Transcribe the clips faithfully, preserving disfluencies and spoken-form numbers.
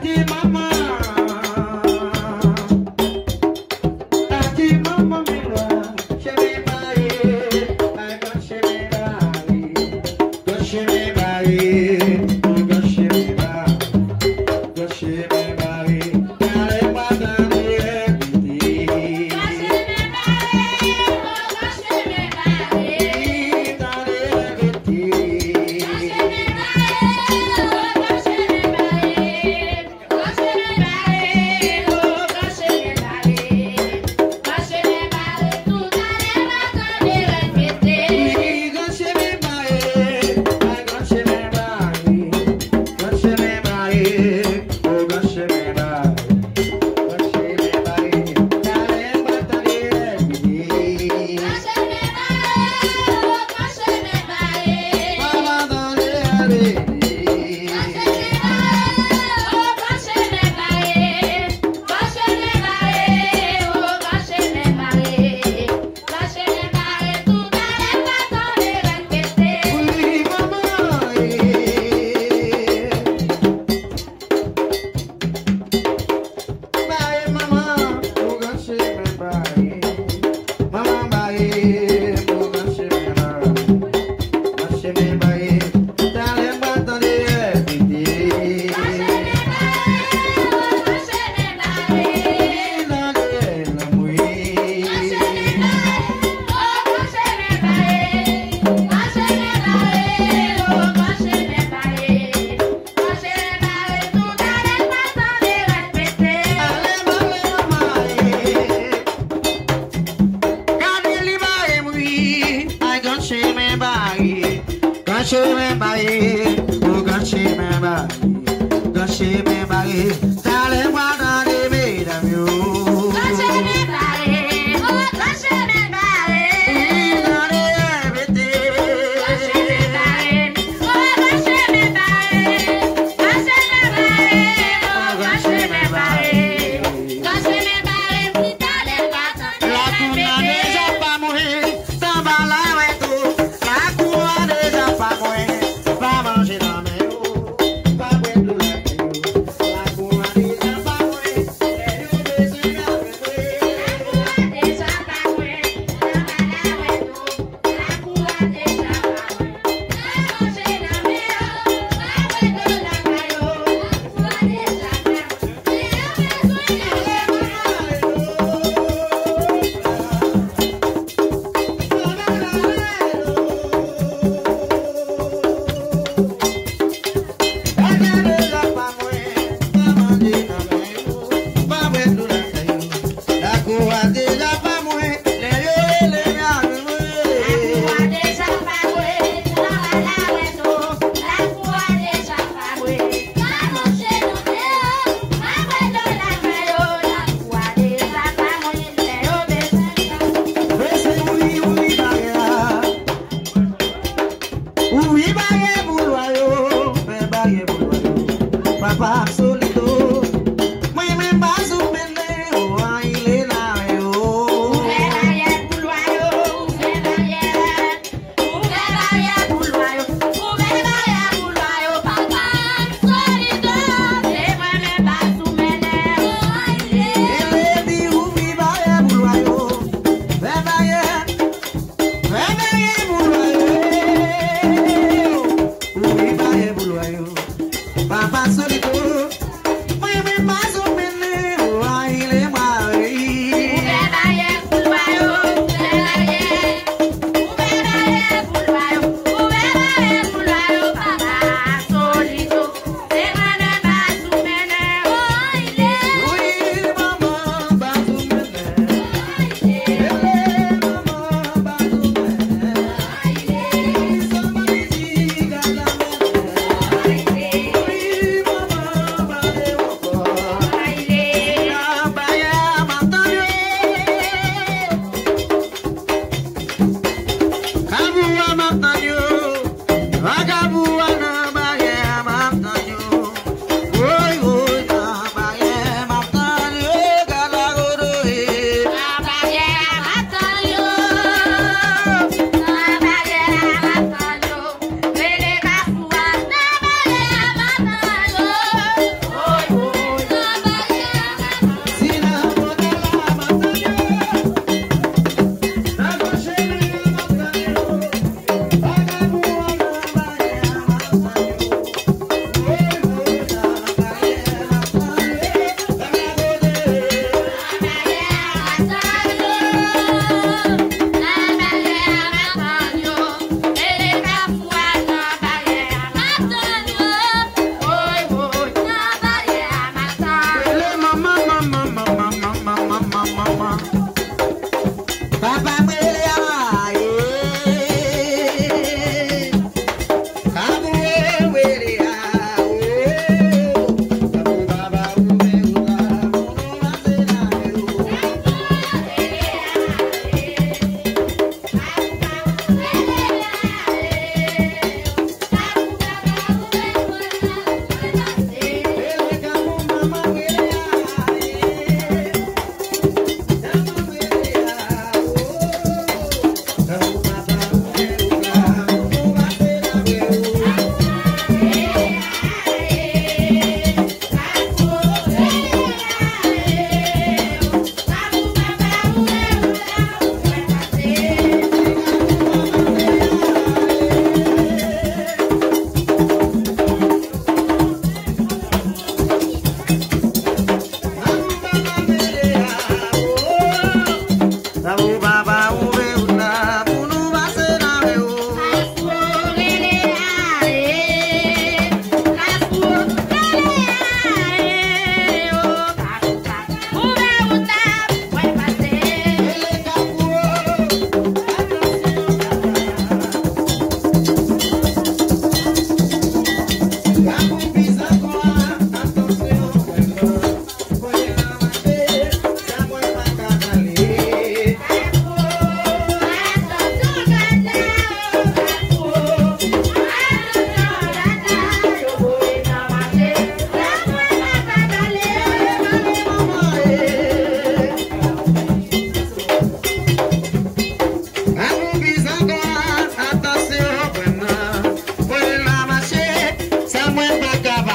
Ti manman, a ti manman mi lwa, chemen bare, a gran chemen bare, gran chemen bare, gran chemen bare, gran chemen bare, talè m pa tande repete. Gran chemen bare, o gran chemen bare, tande repete. Gran chemen bare, o gran chemen bare. Gran chemen bare, o gran chemen bare. Gran chemen bare, toutalè m pa tande repete. Wi, gran chemen bare, a gran chemen bare. Gran chemen bare, o gran chemen bare. Gran chemen bare, talè m pa tande repete. Gran chemen bare, o gran chemen bare. Pa tande repete. Wi, manman, e. Bare, manman, o gran chemen bare. Manman, bare, o gran chemen bare. Gran chemen bare, talè m pa tande repete. Nan de lanmou. Ale, ale, ale. Gade li bare m wi, ay gran chemen bare, gran chemen bare, o gran chemen bare, gran chemen bare, talè m pral tande medam yo. Gran chemen bare, o gran chemen bare, wi, tande repete. Gran chemen bare, o gran chemen bare, gran chemen bare, o gran chemen bare. Lakou an deja pa mwen, tanbala wè tou. Lakou an deja pa mwen, pa manje nan men yo, pa bwè dlo lakay yo. Lakou an deja pa mwen, lè yo bezwen y ap jwenn mwen. Lakou an deja pa mwen, tanbala wè tou. Lakou a deja pa mwen, lè yo rele m, y a jwenn mwen. Lakou a deja pa mwen, tanbala wè tou. Lakou a deja pa mwen, pa manje nan men yo, pa bwè dlo lakay yo. Lakou a deja pa mwen, lè yo bezwen sa. Mesye, wi, wi, bagay la. Ouvri baryè pou lwa yo, fè baryè pou lwa yo. Papa Solito, mwen menm pa sou mennen, o, anyle nan yo. Ouvè baryè pou lwa yo, ouvè baryè. Ouvè baryè pou lwa yo, ouvè baryè pou lwa yo. Papa Solito, se mwen menm pa sou mennen, o, anyle. Eleni, ouvri baryè pou lwa yo, fè baryè. Fè baryè pou lwa yo. Ouvri baryè pou lwa yo. Papa Solito, mwen menm pa sou mennen, o, anyle mwen. Ouvè baryè pou lwa yo, ouvè baryè. Ouvè baryè pou lwa yo, ouvè baryè pou lwa yo, Papa Solito. Se mwen menm pa sou mennen, o, anyle. Wi, manman pa sou mennen. Ele, manman pa sou mennen. Wi, manman pa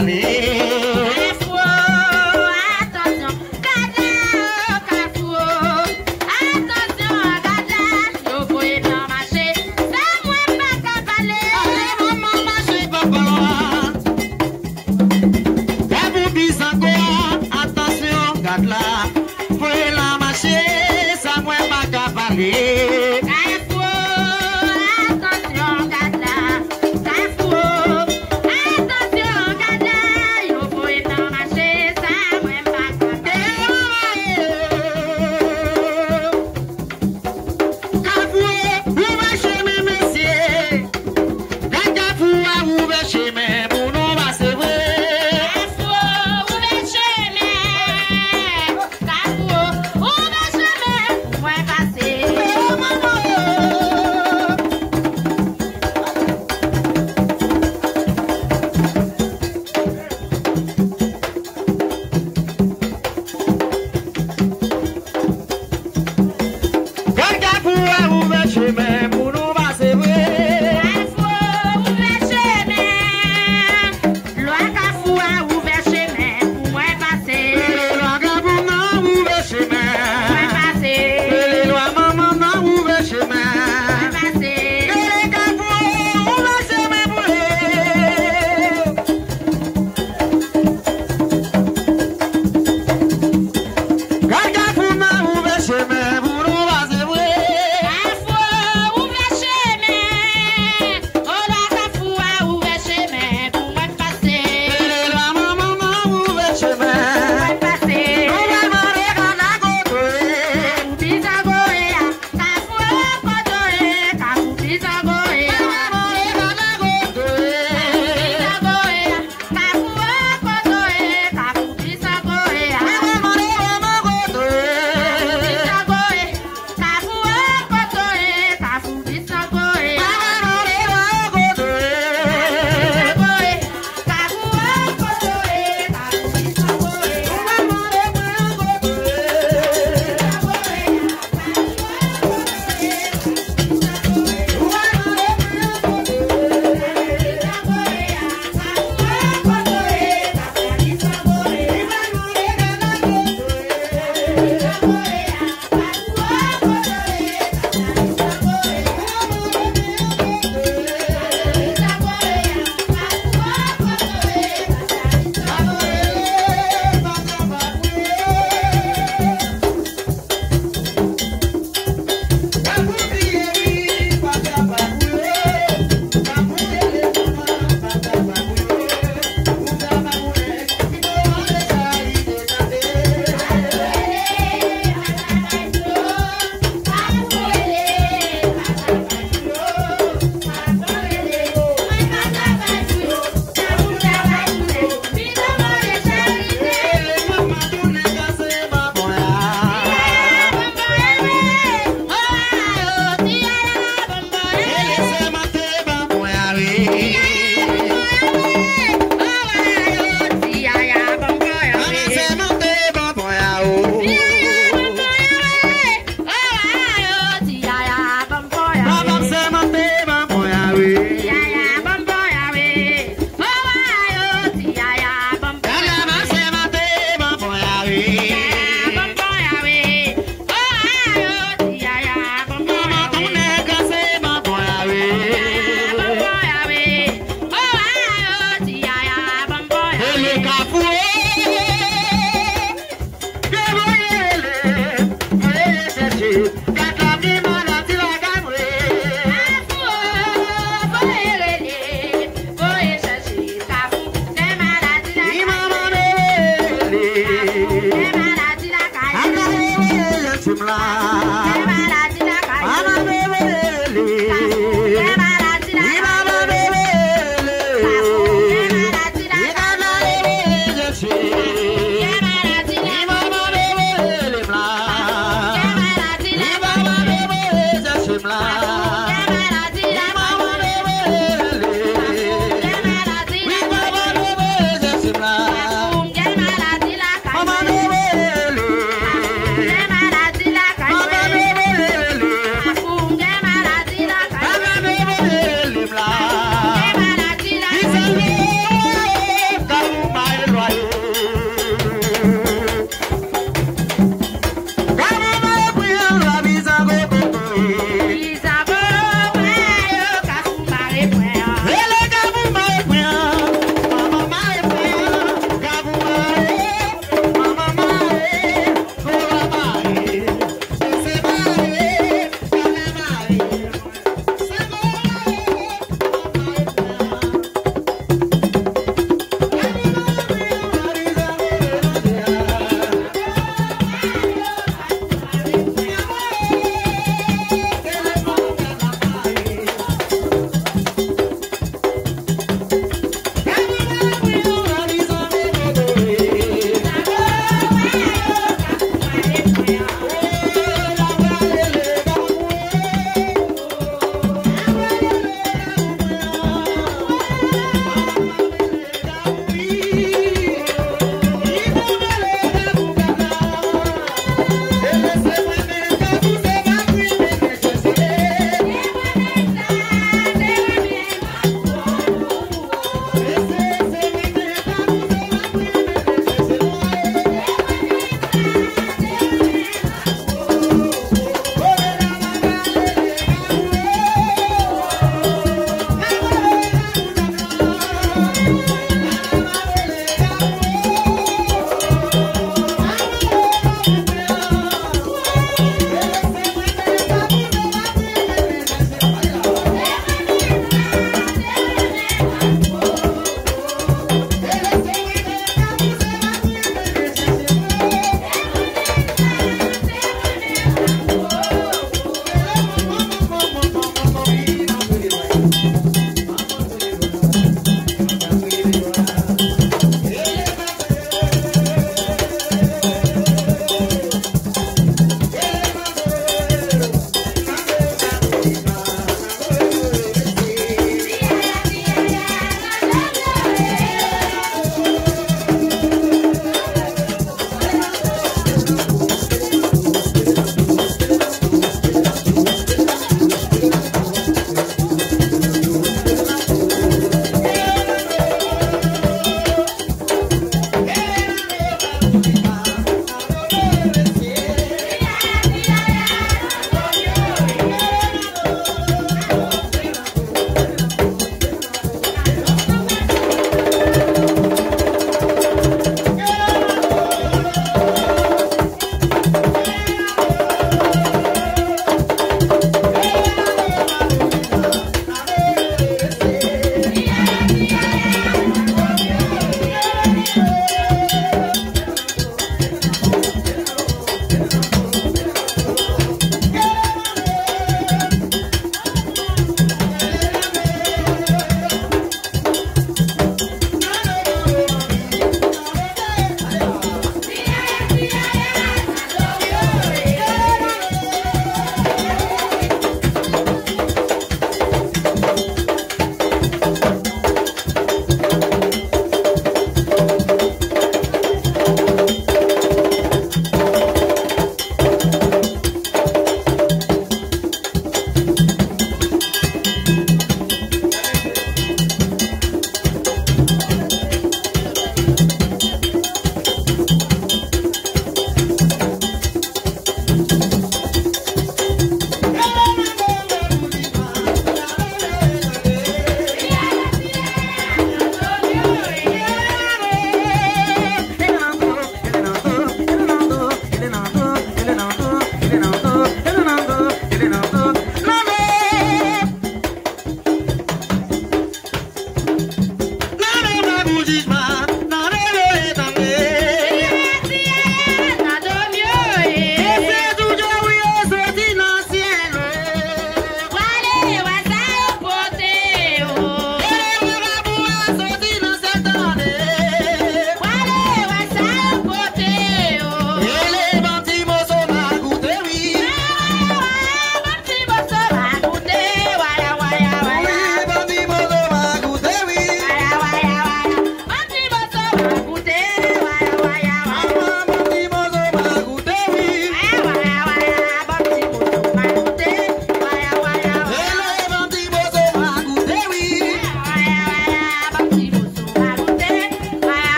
Kafou, atansyon, gad la, o Kafou. Atansyon, gad la, yo voye blan mache. Sa mwen pa ka pale. Ale manman mache papa. Fè pou bizango a, atansyon, gad la. Voye la mache, sa mwen pa ka pale. Kafou, atansyon, gad la. Kafou, atansyon, gad la.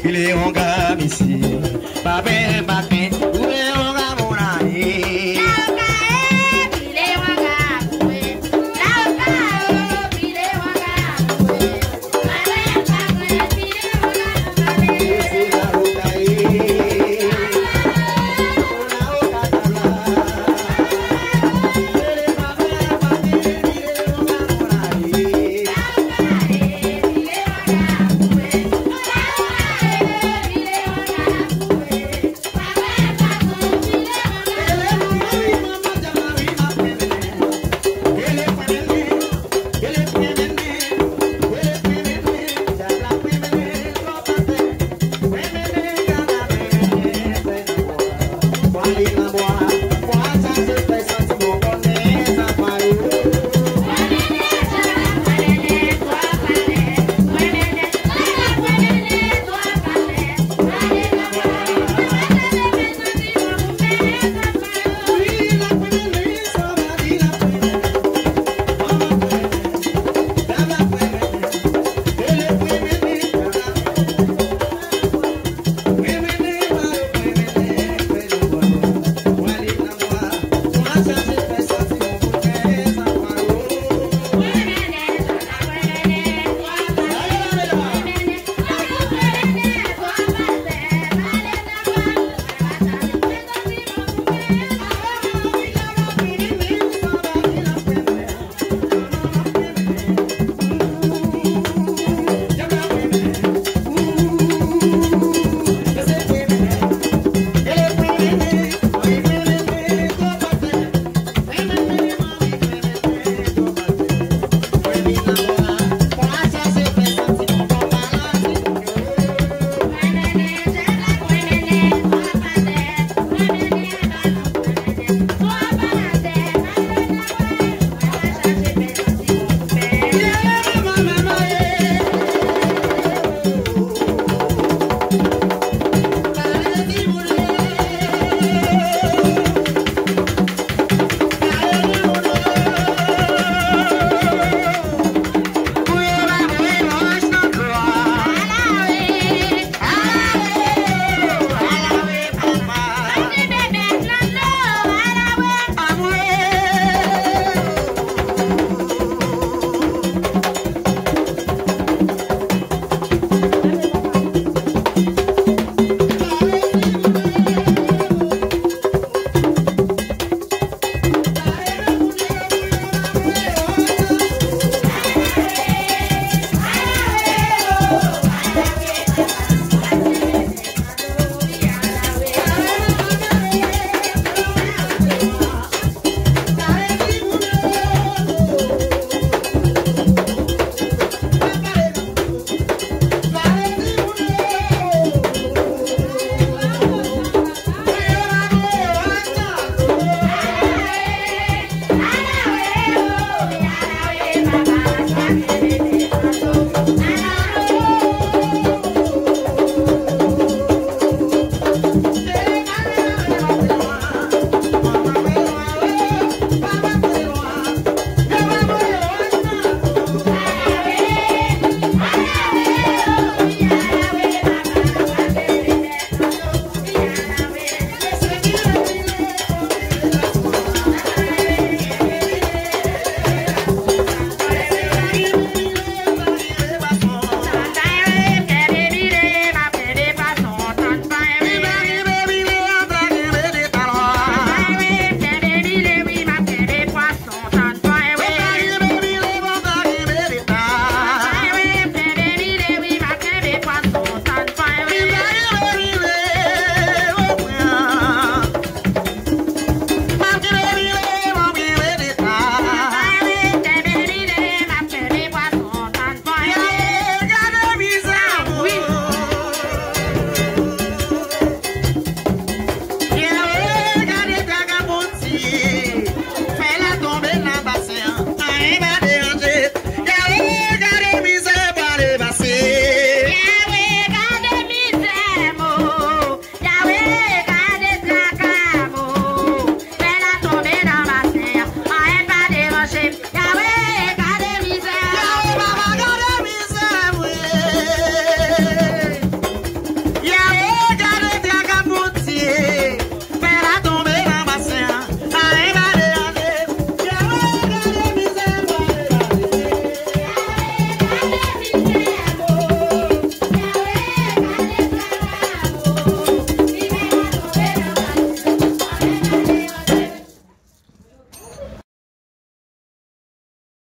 Kile yon gam isi, pa bèl maten.